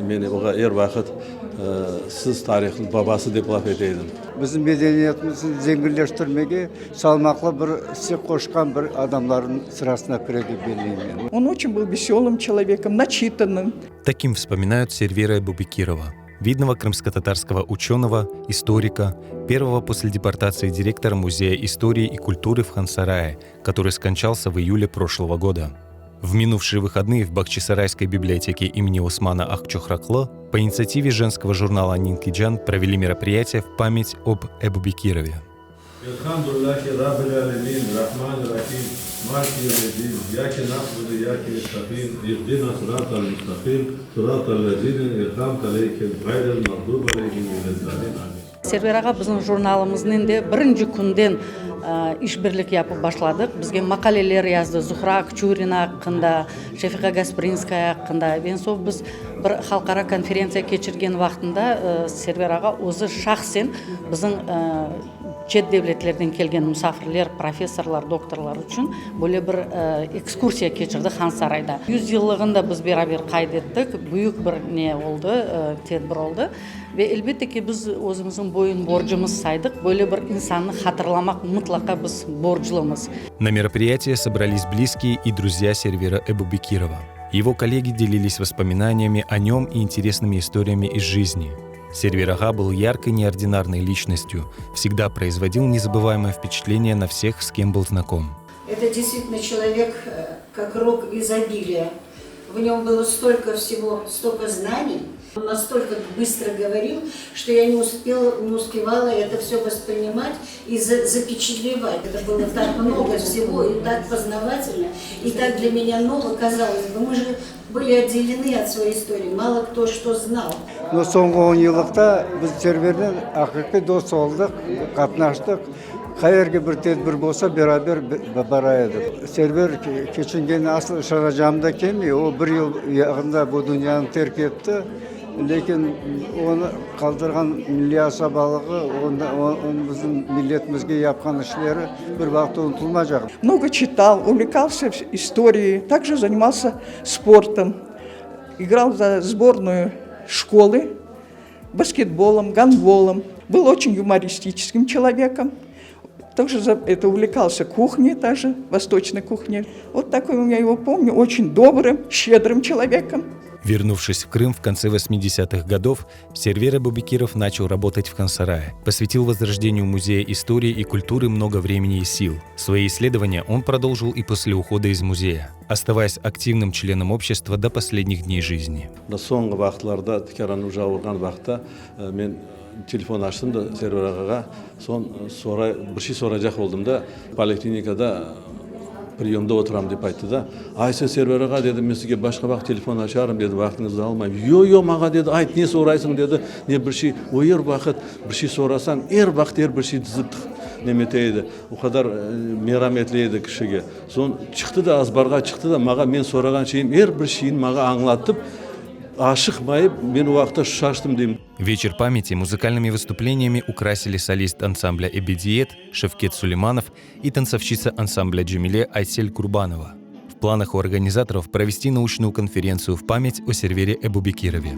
Men oğa er vaqıt siz tarihnıñ babası dep laf ete edim. Bizim medeniyetimizni zenginleştirmege salmaqlı bir isse qoşqan bir adamlarnıñ sırasına kire dep belleyim men. On oçün byl veselым çelovekom, načıtanım. Таким вспоминают Сервера Эбубекирова, видного крымско-татарского ученого, историка, первого после депортации директора Музея истории и культуры в Хансарае, который скончался в июле прошлого года. В минувшие выходные в Бахчисарайской библиотеке имени Османа Акчохраклы по инициативе женского журнала «Нинкиджан» провели мероприятие в память об Эбубекирове. Elhamdülillahi Rabbil alemin, Rahmanir Rahim, Maliki yevmiddin, İyyake na'budu ve iyyake nesta'in, ihdina sıratal mustaqim, sıratal lezine en'amte aleyhim, ğayril mağdubi aleyhim veleddalin. Amin. Server ağa bizim jurnalımıznen de birinci künden işbirlik yapıp başladıq. Bizge maqaleler yazdı, Zuhra Akçurina aqqında, Şefiqa Gasprinskaya aqqında. Eñ soñ biz bir halqara konferentsiya keçirgen vaqtında Server ağa özü şahsen bizim çet devletlerden kelgen musafirler, professorlar, doktorlar içün böyle bir ekskursiya keçirdi Hansarayda. Yüzyıllığını da biz beraber qayd ettik, büyük bir ne oldı, tedbir oldı. Ve elbette ki, biz özümizniñ boyun borcumız saydıq, böyle bir insannı hatırlamaq mıtlaqa biz borclumız. На мероприятие собрались близкие и друзья Сервера Эбубекирова. Его коллеги делились воспоминаниями о нем и интересными историями из жизни. Сервер ağa был яркой, неординарной личностью, всегда производил незабываемое впечатление на всех, с кем был знаком. Это действительно человек, как рог изобилия. В нем было столько всего, столько знаний. Он настолько быстро говорил, что я не, успела, не успевала это все воспринимать и за, запечатлевать. Это было так много всего и так познавательно, и так для меня ново, казалось бы. Мы же были отделены от своей истории, мало кто что знал. Но soñki 10 yıllıqta biz Servernen aqiqiy dost oldıq, qatnaştıq. Qayerge bir tedbir bolsa, beraber bara edik. Server keçingenine asıl işanacağım da kelmey. O bir yıl yaqında bu dünyanı terk etti. Lâkin onı qaldırğan milliy asabalığı, onıñ bizim milletimizge yapqan işleri bir vaqıt unutılmaycaq. Много читал, увлекался историей, также занимался спортом. Играл за сборную школы, баскетболом, гандболом. Был очень юмористическим человеком. Также это увлекался кухней, также, восточной кухней. Вот такой я его помню, очень добрым, щедрым человеком. Вернувшись в Крым в конце 80-х годов, Сервер Эбубекиров начал работать в Хансарае, посвятил возрождению Музея истории и культуры много времени и сил. Свои исследования он продолжил и после ухода из музея, оставаясь активным членом общества до последних дней жизни. Soñki vaqıtlarda tükâran уже avurğan vaqıtta men telefon açtım da Server ağağa, soñ soray, bir şey soracaq oldım da, poliklinikada priyomda oturam dep ayttı da. Aysa, Server ağa, dedim, men sizge başqa vaqıt telefon açarım, dedim, vaqtıñıznı almayım. Yoq, yoq, maña, dedi, ayt, ne soraysıñ, dedi, ne bir şey. O er vaqıt bir şey sorasañ, er vaqıt er bir şey tizip nemete edi. O qadar merametli edi kişige. Soñ çıqtı da, azbarğa çıqtı da, maña men sorağan şeyim, er bir şeyni maña añlatıp, aşıqmayıp, men o vaqıtta şaştım, deyim. Вечер памяти музыкальными выступлениями украсили солист ансамбля «Эбедиет» Шевкет Сулейманов и танцовщица ансамбля «Джемиле» Айсель Курбанова. В планах у организаторов провести научную конференцию в память о Сервере Эбубекирове.